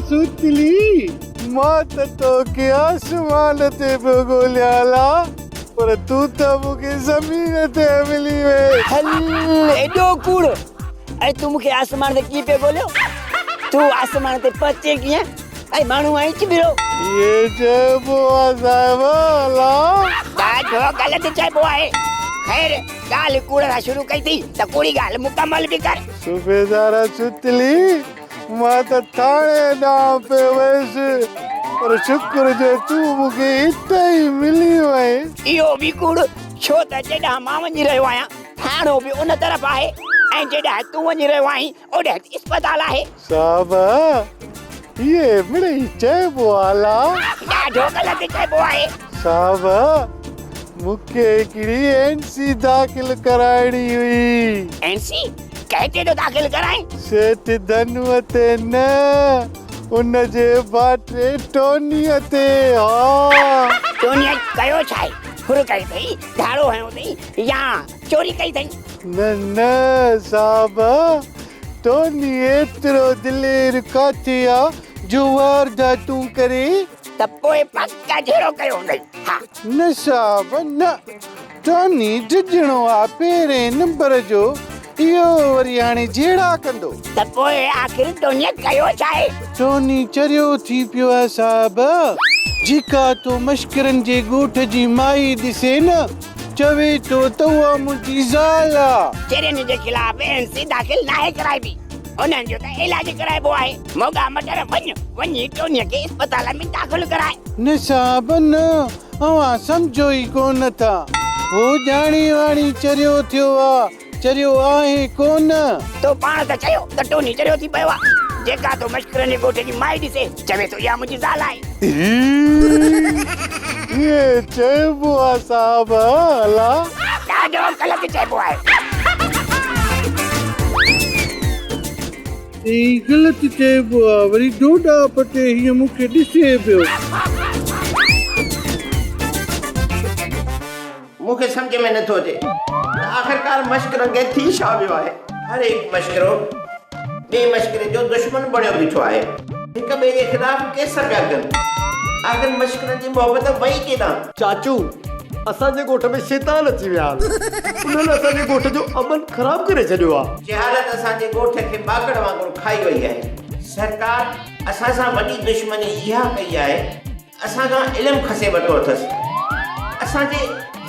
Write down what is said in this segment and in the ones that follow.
سوتلي، مان ته توکي آسمان تي پيو ڳوليان الا، پر تون ته مون کي زمين تي ملي وئين. هل ايڏو ڪوڙ! ۽ تون مون کي آسمان تي ڪيئن پيو ڳوليو؟ تون آسمان تي پهچين ڪيئن؟ ۽ ماڻهو آهين چٻرو. ائين چئبو آ صاحب الا. ڏاڍو غلط چئبو آهي. خير ڳالهه ڪوڙ سان شروع ڪئي ٿي ته ڪوڙي ڳالهه مڪمل به ڪر. صوبيدار ستلي، مان ته ٿاڻي ڏانهن پيو ويس، پر شڪر جو تون مون کي هتي ئي ملي وئين. اهو به ڪوڙ، ڇو ته جيڏانهن مان وڃي رهيو آهيان، ٿاڻو به ان طرف آهي ۽ جيڏانهن تون وڃي رهيو آهين، اوڏانهن ته اسپتال آهي. صاحب، اهي مڙئي چئبو آ لا. ڏاڍو غلط چئبو آهي. صاحب، مون کي هڪڙي اين سي داخل ڪرائڻي هئي. اين سي؟ ڪنهن تي ٿو داخل ڪرائين؟ سيٺ ڌنوء تي نه، ان جي ڀائٽي ٽونيء تي، ها. ٽونيء ڪيو ڇا آهي؟ ڦر ڪئي اٿئي، ڌاڙو هنيو اٿئي يا چوري ڪئي اٿئي؟ نه نه صاحب، ٽوني ايترو دلير ڪاٿي آ جو وارداتون ڪري. ته پوء پڪ جهيڙو ڪيو هوندئي، ها. نه صاحب نه، ٽوني ڊڄڻو آ پهرين نمبر جو، اهو وري هاڻي جهيڙا ڪندو. ته پوء آخر ٽونيء ڪيو ڇا آهي؟ ٽوني چريو ٿي پيو آ صاحب، جيڪا ٿو مشڪرن جي ڳوٺ جي مائي ڏسي نه، چوي ٿو ته اها منهنجي زال آ. چرين جي خلاف اين سي داخل ناهي ڪرائبي، انهن جو ته علاج ڪرائبو آهي. موڳا مٽر وڃ، وڃي ٽونيء کي اسپتال ۾ داخل ڪراء. نه صاحب نه، اوهان سمجهو ئي ڪونه ٿا. هو ڄاڻي واڻي چريو ٿيو آ. چريو آهين ڪونه؟ تو پاڻ ته چيو ته ٽوني چريو ٿي پيو آ. جيڪا ٿو مشڪرن جي ڳوٺ جي مائي ڏسي، چوي ٿو اها منهنجي زال آهي. ائين چئبو آ صاحب الا. ڏاڍو غلط چئبو آهي. ائين غلط چئبو آ. وري ڊوڏا پٽي هيئن مون کي ڏسي پيو. مون کي سمجهه ۾ نٿو اچي ته آخرڪار مشڪرن کي ٿي ڇا ويو آهي. هر هڪ مشڪرو ٻئي مشڪري جو دشمن بڻيو بيٺو آهي. هڪ ٻئي جي خلاف ڪيس پيا ڪن. آخر مشڪرن جي محبت وئي ڪيڏانهن؟ چاچو، اسان جي ڳوٺ ۾ شيطان اچي ويا آهن. انهن اسان جي ڳوٺ جو امن خراب ڪري ڇڏيو آهي. جهالت اسان جي ڳوٺ کي ٻاگهڙ وانگر کائي وئي آهي. سرڪار اسان سان وڏي دشمني اها ڪئي آهي اسان کان علم کسي ورتو اٿس. اسان جي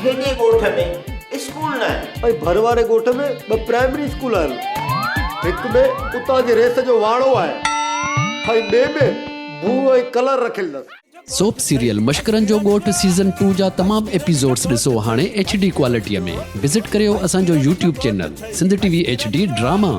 هيڏي ڳوٺ ۾ اسڪول نه آهن. ۽ ڀر واري ڳوٺ ۾ ٻه پرائمري اسڪول آهن. هڪ ۾ اتان جي ريس جو واڙو آهي ۽ ٻئي ۾ ڀونء ۽ ڪلر رکيل اٿس. سوپ سيريل مشڪرن جو ڳوٺ سيزن ٽو جا تمام ايپيسوڊس ڏسو هاڻي ايڇ ڊي ڪوالٽي ۾ وزٽ ڪريو اسان جو YouTube channel Sindh T V H D drama.